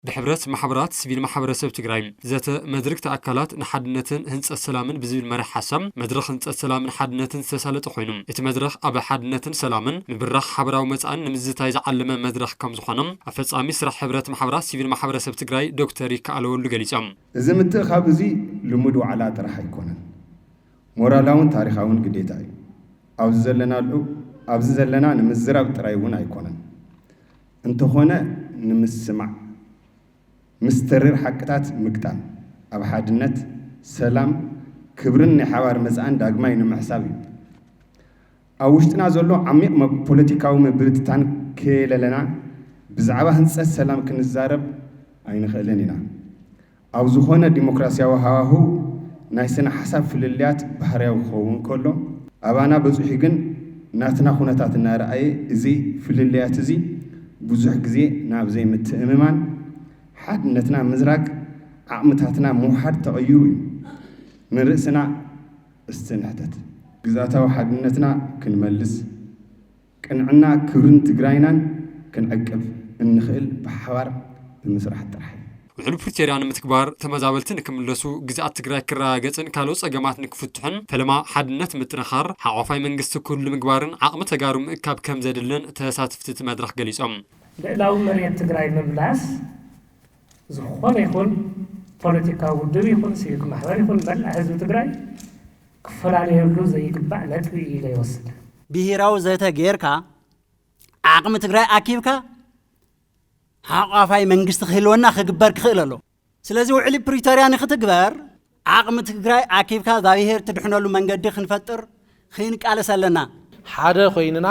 ብሕብረት ማሕበራት ሲቪል ማሕበረሰብ ትግራይ ዘተ መድረክ ኣካላት ንሓድነትን ህንፀት ሰላምን ብዝብል መርሕ ሓሳብ መድረኽ ህንፀት ሰላምን ሓድነትን ዝተሳለጠ ኮይኑ፣ እቲ መድረኽ ኣብ ሓድነትን ሰላምን ምብራኽ ሓበራዊ መፃእን ንምዝታይ ዝዓለመ መድረኽ ከም ዝኾነ ኣፈፃሚ ስራሕ ሕብረት ማሕበራት ሲቪል ማሕበረሰብ ትግራይ ዶክተር ይከኣል ወልዱ ገሊፆም። እዚ ምትእኻብ እዚ ልሙድ ዋዕላ ጥራሕ ኣይኮነን፣ ሞራላውን ታሪኻውን ግዴታ እዩ። ኣብዚ ዘለናሉ ኣብዚ ዘለና ንምዝራብ ጥራይ እውን ኣይኮነን፣ እንተኾነ ንምስማዕ፣ ምስ ተሪር ሓቅታት ምግጣም፣ ኣብ ሓድነት፣ ሰላም፣ ክብርን ናይ ሓባር መጻእን ዳግማይ ንምሕሳብ እዩ። ኣብ ውሽጥና ዘሎ ዓሚቕ መ- ፖለቲካዊ ምብትታን ከየለለና ብዛዕባ ህንጸት ሰላም ክንዛረብ ኣይንኽእልን ኢና። ኣብ ዝኾነ ዲሞክራሲያዊ ሃዋህው ናይ ስነ ሓሳብ ፍልልያት ባህርያዊ ክኸውን ከሎ፣ ኣባና በጺሑ ግን ናትና ኩነታት እናረኣየ እዚ ፍልልያት እዚ ብዙሕ ግዜ ናብ ዘይምትእምማን፣ ሓድነትና ምዝራግ፣ ዓቕምታትና ምውሓድ ተቐይሩ እዩ። ንርእስና እስቲ ንሕተት። ግዝኣታዊ ሓድነትና ክንመልስ፣ ቅንዕና ክብርን ትግራይናን ክንዕቅብ እንኽእል ብሓባር ብምስራሕ ጥራሕ እዩ። ውዕል ፕሪቶርያ ንምትግባር ተመዛበልቲ ንክምለሱ፣ ግዝኣት ትግራይ ክረጋገፅን ካልኦት ፀገማት ንክፍትሑን ፈለማ ሓድነት ምጥንኻር፣ ሓቋፋይ መንግስቲ ክህሉ ምግባርን ዓቕሚ ተጋሩ ምእካብ ከም ዘድልን ተሳተፍቲ እቲ መድረኽ ገሊፆም። ልዕላዊ መሬት ትግራይ ምምላስ ዝኾነ ይኹን ፖለቲካዊ ውድብ ይኹን ሲቪክ ማሕበር ይኹን መላእ ህዝቢ ትግራይ ክፈላለየሉ ዘይግባእ ነጥቢ እዩ ኢለ ይወስድ። ብሄራዊ ዘተ ጌርካ ዓቕሚ ትግራይ ኣኪብካ ሓቋፋይ መንግስቲ ክህልወና ክግበር ክኽእል ኣሎ። ስለዚ ውዕሊ ፕሪቶርያ ንክትግበር ዓቕሚ ትግራይ ኣኪብካ እዛ ብሄር ትድሕነሉ መንገዲ ክንፈጥር ክንቃለስ ኣለና። ሓደ ኮይንና፣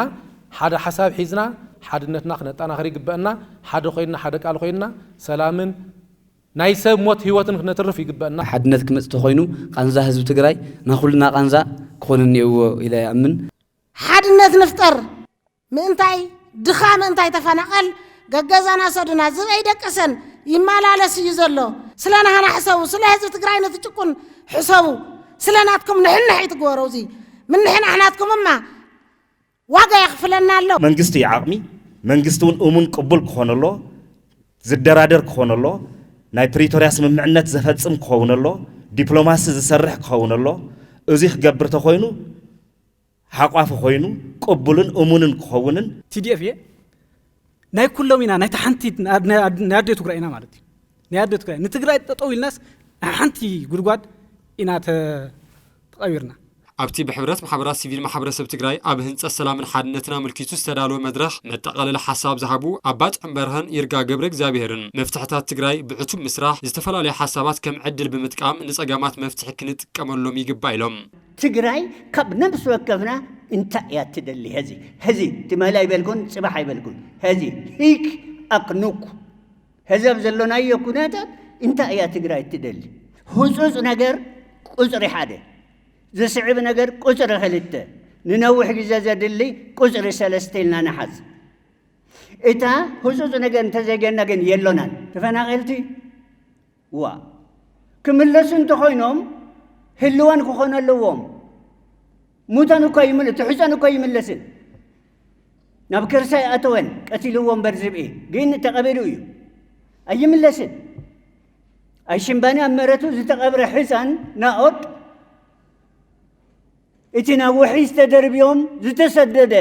ሓደ ሓሳብ ሒዝና ሓድነትና ክነጠናኽር ይግበአና። ሓደ ኮይንና፣ ሓደ ቃል ኮይንና ሰላምን ናይ ሰብ ሞት ህይወትን ክነትርፍ ይግበአና። ሓድነት ክመጽእ ተኾይኑ ቃንዛ ህዝቢ ትግራይ ናይ ኩልና ቃንዛ ክኾን እኒአዎ ኢለ ይኣምን። ሓድነት ንፍጠር። ምእንታይ ድኻ ምእንታይ ተፈናቐል፣ ገገዛና ሰዱና ዝበይ ደቀሰን ይመላለስ እዩ ዘሎ። ስለ ናህና ሕሰቡ፣ ስለ ህዝቢ ትግራይ ነቲ ጭቁን ሕሰቡ፣ ስለ ናትኩም ንሕንሕ ይትግበሩ። እዚ ምንሕናሕ ናትኩም እማ ዋጋ የኽፍለና ኣሎ። መንግስቲ እዩ ዓቕሚ፣ መንግስቲ እውን እሙን ቅቡል ክኾን ኣሎ፣ ዝደራደር ክኾን ኣሎ፣ ናይ ፕሪቶርያ ስምምዕነት ዘፈጽም ክኸውን ኣሎ፣ ዲፕሎማሲ ዝሰርሕ ክኸውን ኣሎ። እዚ ክገብር ተኾይኑ ሓቋፊ ኮይኑ ቅቡልን እሙንን ክኸውንን። ቲ ዲ ኤፍ እየ ናይ ኩሎም ኢና፣ ናይታ ሓንቲ ናይ ኣደ-፣ ናይ ኣደ ትግራይ ኢና ማለት እዩ። ናይ ኣደ ትግራይ ንትግራይ ጠጠው ኢልናስ ሓንቲ ጉድጓድ ኢና ተ-፣ ተቐቢርና። ኣብቲ ብሕብረት ማሕበራት ሲቪል ማሕበረሰብ ትግራይ ኣብ ህንፀት ሰላምን ሓድነትን ኣመልኪቱ ዝተዳለወ መድረኽ መጠቓለሊ ሓሳብ ዝሃቡ ኣባ ጥዑም በርሀን ይርጋ ገብረ እግዚኣብሔርን መፍትሕታት ትግራይ ብዕቱብ ምስራሕ ዝተፈላለዩ ሓሳባት ከም ዕድል ብምጥቃም ንፀገማት መፍትሒ ክንጥቀመሎም ይግባእ ኢሎም። ትግራይ ካብ ነብሲ ወከፍና እንታይ እያ ትደሊ? ሕዚ ሕዚ ትማሊ ኣይበልኩን፣ ጽባሕ ኣይበልኩን። ሕዚ ሂክ ኣክኑክ ሕዚ ኣብ ዘሎናዮ ኩነታት እንታይ እያ ትግራይ ትደሊ? ህጹጽ ነገር ቁጽሪ ሓደ፣ ዝስዕብ ነገር ቁጽሪ ክልተ፣ ንነዊሕ ግዜ ዘድሊ ቁጽሪ ሰለስተ ኢልና ንሓዝ። እታ ህጹጽ ነገር እንተዘይጌርና ግን የሎናን። ተፈናቐልቲ ዋ ክምለሱ እንተኾይኖም ህልዋን ክኾኑ ኣለዎም። ሙተን እኮ ይምል-፣ ትሕፀን እኮ ይምለስን። ናብ ከርሳ ይኣተወን፣ ቀቲልዎ እምበር ዝብኢ ግን ተቐቢሩ እዩ። ኣይምለስን። ኣይሽምባኒ ኣብ መረቱ ዝተቐብረ ሕፃን ናኦድ እቲ ናብ ውሒዝ ተደርብዮም ዝተሰደደ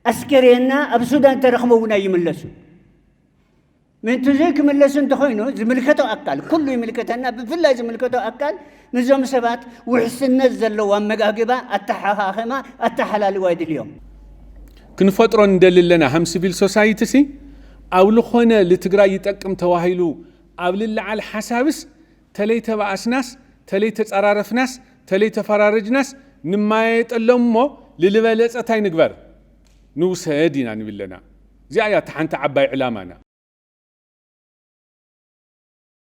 ኣስከሬንና ኣብ ሱዳን ተረኽቦ እውን ኣይምለሱ። ምእንቲ ዘይክምለሱ እንተኾይኑ ዝምልከቶ ኣካል፣ ኩሉ ይምልከተና፣ ብፍላይ ዝምልከቶ ኣካል ንዞም ሰባት ውሕስነት ዘለዎ ኣመጋግባ፣ ኣተሓኻኽማ፣ ኣተሓላልዋ የድልዮም። ክንፈጥሮ ንደሊ ኣለና ሃም ሲቪል ሶሳይቲ ሲ ኣብ ልኾነ ልትግራይ ይጠቅም ተባሂሉ ኣብ ልለዓል ሓሳብስ ተለይተባኣስናስ፣ ተለይተጸራረፍናስ፣ ተለይተፈራረጅናስ ንማየጠሎም እሞ ልልበለጸ ታይ ንግበር? ንውሰድ ኢና ንብል ኣለና። እዚኣ እያ እታ ሓንቲ ዓባይ ዕላማና።